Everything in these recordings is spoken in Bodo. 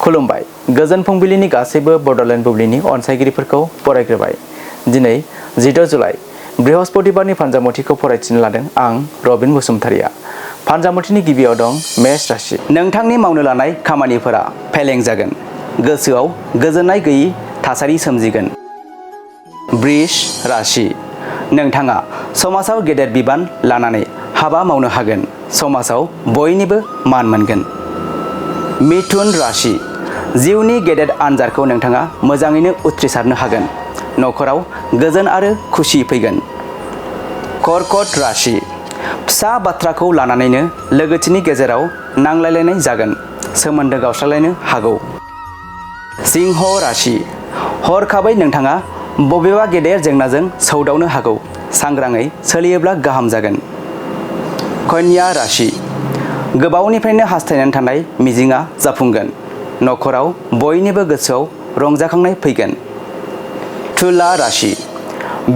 खुलुमबाय गोजोन फुंबिलिनि गासैबो बड'लेण्ड बुब्लिनि अनसायगिरिफोरखौ फरायग्रोबाय। दिनै 16 जुलाइ बृहस्पतिबारनि फानजामुथिखौ फरायथिनो लादों आं रबिन बसुमतारिया। फानजामुथिनि गिबियाव दं मेष राशि। नोंथांनि मावनो लानाय खामानिफोरा फेलें जागोन। गोसोआव गोजोननाय गैयै थासारि सोमजिगोन। वृष राशि। नोंथाङा समाजाव गेदेर बिबान लानानै हाबा मावनो हागोन। समाजाव बयनिबो मान मोनगोन। मिथुन राशि। जिउनि गेदेर आनजादखौ नोंथाङा मोजाङैनो उथ्रिसारनो हागोन। नखराव गोजोन आरो खुसि फैगोन। कर्कट राशि। फिसा बाथ्राखौ लानानैनो लोगोथिनि गेजेराव नांलायलायनाय जागोन। सोमोन्दो गावस्रालायनो हागौ। सिंह राशि। हरखाबै नोंथाङा बबेबा गेदेर जेंनाजों सौदावनो हागौ। सांग्राङै सोलियोब्ला गाहाम जागोन। कन्या राशि। गोबावनिफ्रायनो हास्थायनानै थानाय मिजिंआ जाफुंगोन। नखराव बयनिबो गोसोआव रंजाखांनाय फैगोन। तुला राशि।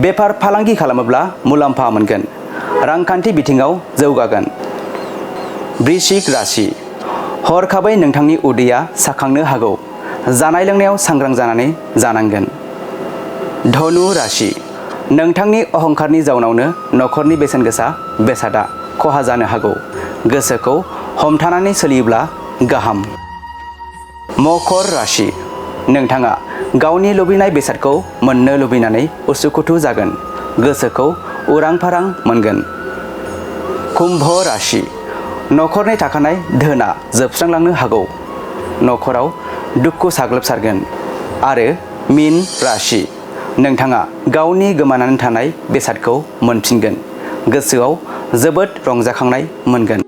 बेफार फालांगि खालामोब्ला मुलाम्फा मोनगोन। रांखान्थि बिथिङाव जौगागोन। वृश्चिक राशि। हरखाबै नोंथांनि उदैया साखांनो हागौ। जानाय लोंनायाव सांग्रां जानानै जानांगोन। धनु राशि। नोंथांनि अहंकारनि जाउनावनो नखरनि बेसेन गोसा बेसादा खहा जानो हागौ। गोसोखौ हमथानानै सोलियोब्ला गाहाम। मकर राशि। नोंथाङा गावनि लुबैनाय बेसादखौ मोननो लुबैनानै उसुखुथु जागोन। गोसोखौ उरां फारां मोनगोन। कुम्भ राशि। नखरनि थाखानाय धोना जोबस्रांलांनो हागौ। नखराव दुखु साग्लोबसारगोन। आरो मीन राशि। नोंथाङा गावनि गोमानानै थानाय बेसादखौ मोनफिनगोन। गोसोआव जोबोद रंजाखांनाय मोनगोन।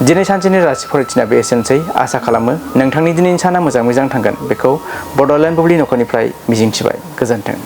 दिनै सानसेनि राशि फरायथिना बे एसेनोसै। आसा खालामो नोंथांनि दिनैनि साना मोजां थांगोन बेखौ बड'लेण्ड बुब्लि नखरनिफ्राय मिजिंथिबाय। गोजोन्थों।